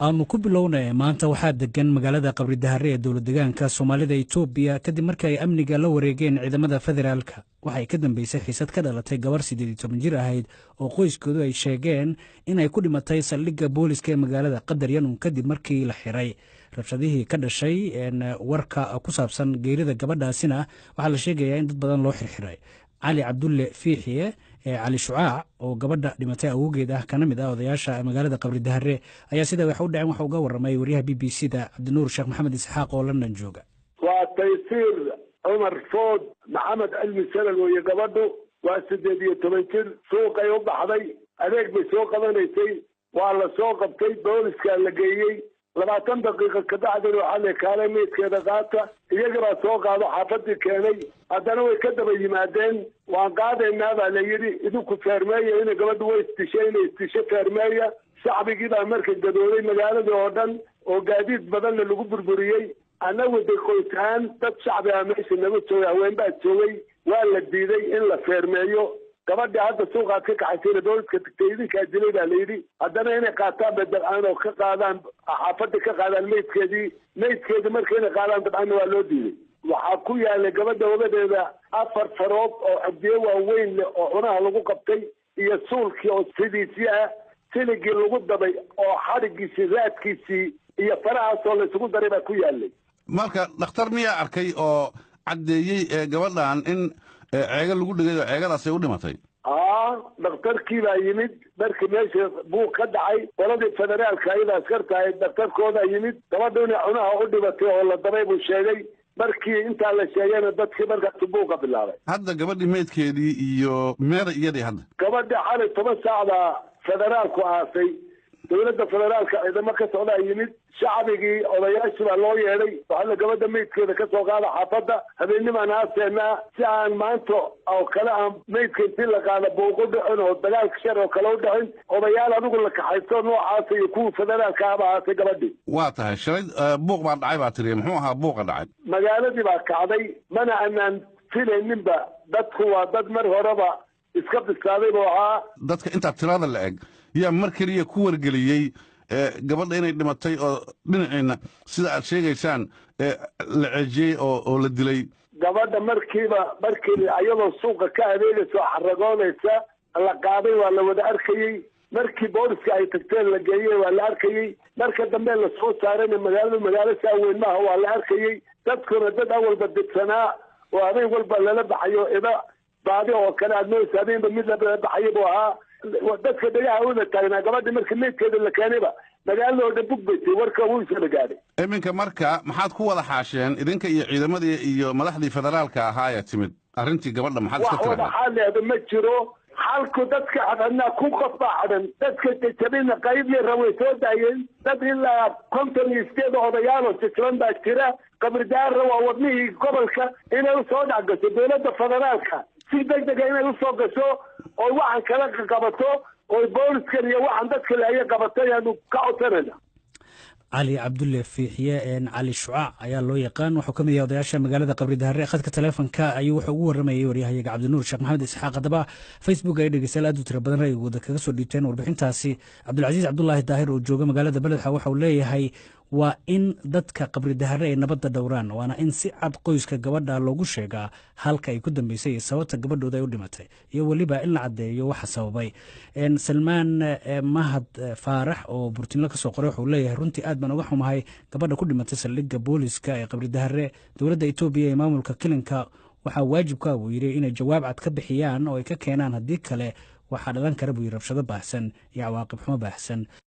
Aanu ku bilownay. Maanta waxaa degan magaalada Qabridahare ee dowlad degaanka Soomaalida Itoobiya, kadib markii ay amniga la wareegeen ciidamada federaalka. Waxay ka dambeysay xiisad ka dhalatay gabar 18 jir ahayd oo qoyskoodu ay sheegeen inay ku dhimatay saldhigga booliska ee magaalada, qadar yanun kadib markii la xiray. Rabshadihii ka dhashay warka ku saabsan geerida gabadhaasina waxaa la sheegayaa in dad badan loo xirxiray. Cali Cabdulle Fiixiye ee Cali Shucaac, oo gabadha dhimatay awowgeed ah, kana mid ah odayaasha magaalada Qabridahare, ayaa sida wax u dhaceen waxa uga warramay waryaha BBC da Cabdinuur Sheekh Maxamed Isxaaq oo London jooga. Waa Taysiir Cumar Food Maxamed Cilmi Salal weeye. Gabadhu waa 18 jir. Suuqay u baxday, adeeg bay soo qabanaysay. Waa la soo qabtay, booliskaa la geeyey. 20 daqiiqa kabacdina waxaa la kaalay meydkeeda qaata. Iyaga baa soo qaado, xaafadii keenay. Haddana way ka daba yimaadeen. "Waan qaadaynaa," baa la yidhi, "idinku feermeeya inay gabadhu way isdishay, inay isdisho feermeeya." Shacbigii baa marka gadooday magaaladii oo dhan, oo gaadiid badanna lagu burburiyey. Annagu de qoys ahaan dad shacbi ah meesha naga joogay, haween baa joogay. Waa la diiday in la feermeeyo. "Gabadhii hadda suuqaad ka kaxaysayna booliska tagtay, idinkaa dilay," baa la yidhi. Haddana inay qaataan bay dabcaan oo ka qaadaan xaafadda, ka qaadaan meydkeedii. Meydkeedii marka inay qaadaan dabcanna waa loo diiday. Waxaa ku yaalay gabadha ogadeeda afar farood oo cabdiye waaweyn leh oo cunaha lagu qabtay, iyo suulkii oo sidiisii ah, siligii lagu dabay oo xadhigiisii, raadkiisii iyo farahaasoo laysugu daray baa ku yaalay. Marka dhakhtar miyaa arkay oo caddeeyey gabadhan in ceego lagu dhigay oo ceegadaasay u dhimatay? Aa, dhakhtarkii baa yimid markii meesha buuq ka dhacay. Qoladii federaalka ayada askarta ahayd dhakhtarkoodaa yimid. Gabadhu inay cunaha u dhimatay oo la dabay buu sheegay. Markii intaa la sheegayna dadkii markaasu buuqa bilaabay. Hadda gabadhii meydkeedii iyo meeda iyadii hadda? Gabadha xalay 10 saacda federaalku aasay. Dowladda federaalka ciidamo ka socdaa yimid. Shacbigii, odayaashii baa loo yeedhay. Waxaa la gabadha meydkeeda ka soo qaada xaafadda, habeennimaan aaseenaa, si aan maanta oo kale aan meydka intii la qaada buuq u dhicin oo dagaalka shar oo kale u dhicin. Odayaal adigu la kaxaysto noocaasa iyo kuwii federaalka ahba aasay gabadhii. Waa tahay. Shalay buuq baa dhacay baa tiri. Muxuu ahaa buuqa dhacay? Magaaladii baa kacday, mana aanaan filayninba. Dadku waa dad mar horeba iska bislaaday buu ahaa. Dadka intaa tirada la eg yaa mar keliya ku wargeliyey gabadha inay dhimatay, oo dhinaciina sida aad sheegaysaan la ceejiyey oo la dilay? Gabadha markiiba markii iyadoo suuqa ka adeegaysa oo xaragoonaysa la qaaday, waa la wada arkayey. Markii booliska ay tagteen la geeyey, waa la arkayey. Marka dambe lasoo saarayna, magaaladu magaalo saa weyn maaha, waa la arkayey. Dadkuna dad awalba didsanaa oo habeen walba lala baxayo, ida baadi oo kale aad moodaysa, habeenba mid lala baxayo buu ahaa. Dadka dhagaha uda taagnaa. Gabadhi markii meydkeeda la keenayba magaalada oo dhan bug baytay, warka wuu isla gaadhay. Iminka marka maxaad ku wada xaasheen idinka iyo ciidamadii iyo madaxdii federaalka ahaa ee timid arrintii gabadha? Maxaad iska Wax wada tirahdeen? Xaaleeda ma jiro. Xalku dadka xadhadnaa ku qof baa xadhan. Dadka jajabina qayb yarra way soo daayeen. Dad ilaa 58 odayaaloo jajaban baa jira. Qabridaarra waa wadnihii gobolka. Inay usoo dhex gasho dowladda federaalka si deg dega, inay usoo gasho oo waxan kala qabato oo booliskan iyo waxan dadka laaya qabato ayaanu ka codsanayna. Cali Cabdulle Fiixiye, Cali Shucaac ayaa loo yaqaan, wuxuu ka mid yahay odayaasha magaalada Qabridahare. Khadka taleefonka ayuu wuxuu ugu warramayay waryahayaga Cabdinuur Sheekh Maxamed Isxaaq. Haddaba Facebook ay dhegeystayaal aad u tiro badan ra'yigooda kaga soo dhiibteen warbixintaasi. Cabdulcasiis Cabdulaahi Daahir oo jooga magaalada Beledxa waxa uu leeyahay: "Waa in dadka Qabridahare ay nabadda dhowraan, waana in si cad qoyska gabadha loogu sheegaa halka ay ku dambeysay iyo sababta gabadhooda ay u dhimatay, iyo weliba in la caddeeyo waxa sababay." Salmaan Mahad Faarax oo Burtinlo kasoo qoray wuxuu leeyahay: "Runtii aad baan uga xumahay gabadha ku dhimatay saldhigga booliska ee Qabridahare. Dowladda Itoobiya iyo maamulka kilinka waxaa waajibka," buu yidhi, "inay jawaab cad ka bixiyaan oo ay ka keenaan. Haddii kale waxaa dhalan kara," buu yidhi, "rabshado baahsan iyo cawaaqib xumo baahsan."